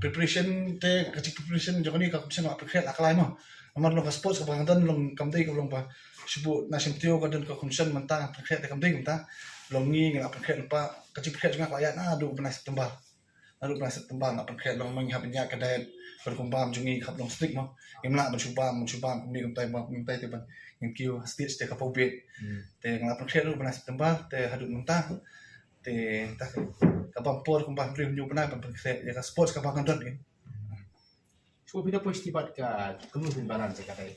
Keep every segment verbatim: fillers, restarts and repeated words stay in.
Preparation te, ka jing preparation jong kane ka competition nga la pynkhreh la ka lai mo. Namar long ka sports kaba nga don long kam dei ka long ba shu buh na shim tio ka don ka competition mynta nga pynkhreh te kam dei kumta. Long ngi nga la pynkhreh lypa, ka jing pynkhreh jong nga ka la ïaid naduh u bnai September. Naduh u bnai September nga pynkhreh long ma ngi hap ban ïaid ka diet, ka rukom bam jong ngi ka hap long strict mo. Ngim lah ban shu bam, ban shu bam kumne kumtai, bam kumtai te ban ngim kiew ha stage te ka pawbit. Te nga la pynkhreh naduh u bnai September te haduh mynta. Te ta ka bam por kumba hynriew hynñiew bnai ban pynkhreh ïa ka sports kaba nga don. Shu phi da poi shtih bad ka kynhun pynbalance ka dei.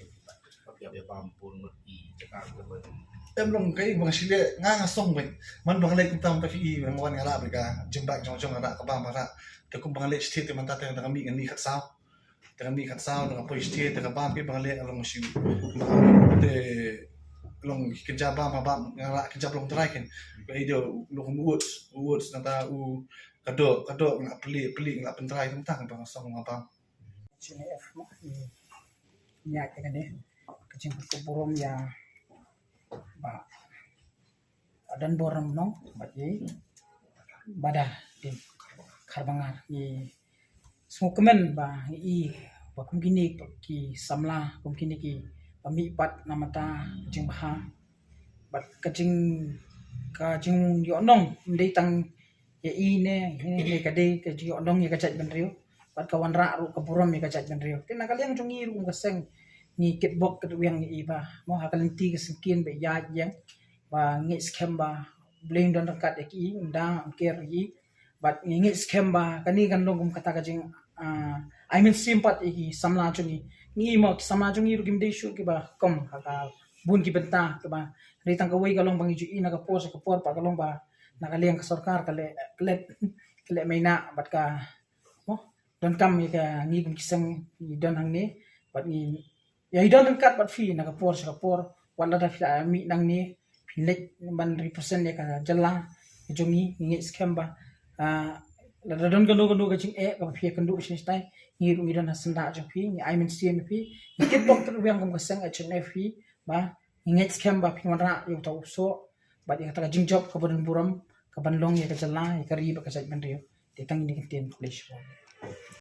Phi da bam por ngut i jaka ka ban. Em long kaei ba nga shu leh, nga nga song beit. Man ba nga leh kumta mynta phi i, nga wan nga rah beit ka gym bag jong jong nga rah, ka bam nga rah. Te kumba nga leh shtih te mynta te da nga mih ngan mih khatsaw. Te nga mih khatsaw da nga poi shtih te ka bam, kaei ba nga leh long shu bam. Te long kynja bam, bam nga rah kynja ba long trai ken. Ba i dei long u oats, u oats nangta u ka doh, ka doh nga plie, plie nga pyntrai kumta ba nga song nga bam. H N F mo, i ïaid ïa kane ka jingkyrkhu burom ïa Bah Donbor Nongnong bad i Bah Da Ding Kharbangar. I sngewkmen ba i ba kum kine ki samla, kum kine ki ba mih pat na bynta ka jingbha bad ka jing, ka jingïohnong ym dei tang ïa i ne, ne, ne ka dei ka jingïohnong ïa ka jaitbynriew bad ka wanrah ruh ka burom ïa ka jaitbynriew. Te na ka liang jong ngi ruh kum ka seng ngi kitbok kitwiang ïa i ba mo ha ka lynti ka syngkien ba ïaid ïeng ba ngeit skhem ba U Blei un don ryngkat ïa ki, un da un ker ïa i bad ngi ngeit skhem ba kane kan long kum kata ka jing, ah, ai mynsiem pat ïa ki samla jong ngi. Ngi mo ki samla jong ngi ruh kim dei shuh kiba kham ha ka bun ki bynta kiba dei tang kawei ka long ba ngi ju i na ka por sha ka por, pat ka long ba na ka liang ka sorkar ka leh, ka leh, ka leh maina bad ka mo donkam ïa ka ngi kum ki seng ngi don hangne bad ngi ïa i don ryngkat bad phi na ka por sha ka por, wat lada phi la mih nangne phi leit ban represent ïa ka jylla ka jong ngi. Ngi ngeit skhem ba, ah, lada don kano kano ka jingeh kaba phi ïakynduh sha ngi, ngi ruh ngi don ha syndah jong phi, ngi ai mynsiem ïa phi, ngi kit bok tyrwiang kum ka seng H N F phi, ba ngi ngeit skhem ba phin wanrah ïa uta u soh bad ïa kata ka jingjop kaba don burom kaban long ïa ka jylla, ïa ka ri bad ka jaitbynriew. Te tang ïa kine ki ktien, khublei shibun.